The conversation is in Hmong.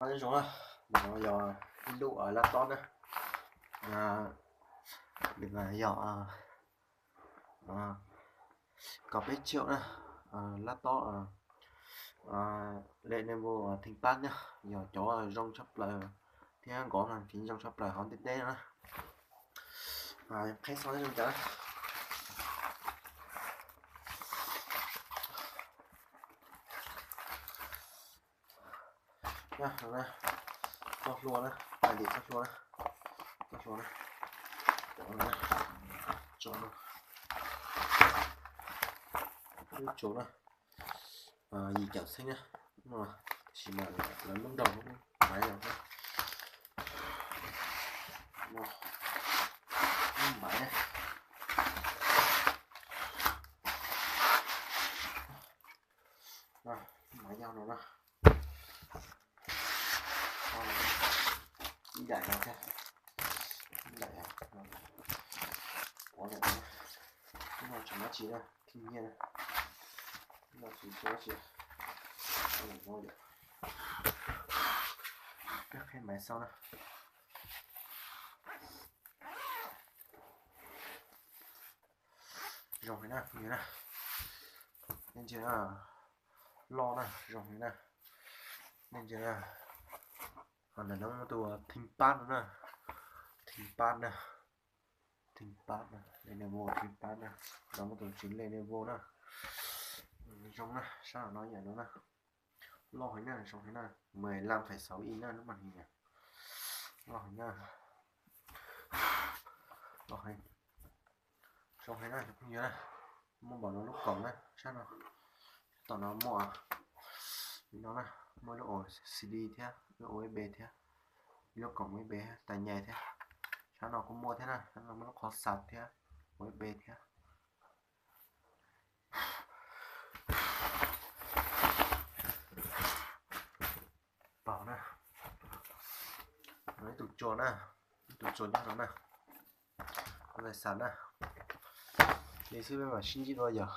Nyob zoo na, no yog ib lub lab tob na, nws yog kaum peb triệu na, lab tob Lenovo ThinkPad na, yog cov zoo tshaj plaws thiab nkov no ces zoo tshaj plaws hauv ntiaj teb na. Qheb xov zoo cas. Txoj hlua na, tais dim txoj hlua na, txoj hlua na, cov no, lub tsuas na, yim caum txheeb na, tab sis mas lawv muab nrog maiv los, maiv na, maiv yog no na, ib daim no thiab, ib daim no, ua daim no, no tseem dab tsi na, thim nyiaj na, no tsis tsis dab tsi, no yom, peb qheb maiv xauj na. Zoo heev na, nej ntsia na, loj na, zoo heev na, nej ntsia na, ntawm no muaj tus ThinkPad no na, ThinkPad na, ThinkPad na, Lenovo ThinkPad na, no muaj tus tsev Lenovo na, zoo na, sab no yam no na, loj heev na, zoo heev na, mười lăm phẩy sáu inch na lub màn hình na, loj heev na, loj heev, zoo heev na cov phooj ywg na, muaj npaum no lub koom na, sab no, tom no muaj li no na, muaj lub ua CD thiab, lub USB thiab, lub koom USB tas nyais thiab, sab no kuj muaj thiab na, sab no muaj lub qhov xav thiab, USB thiab. Pom na, no ib tug tsua na, ib tug tsua nyob no na, lub tais xav na, li xwb peb mam sib ntsib dua yom.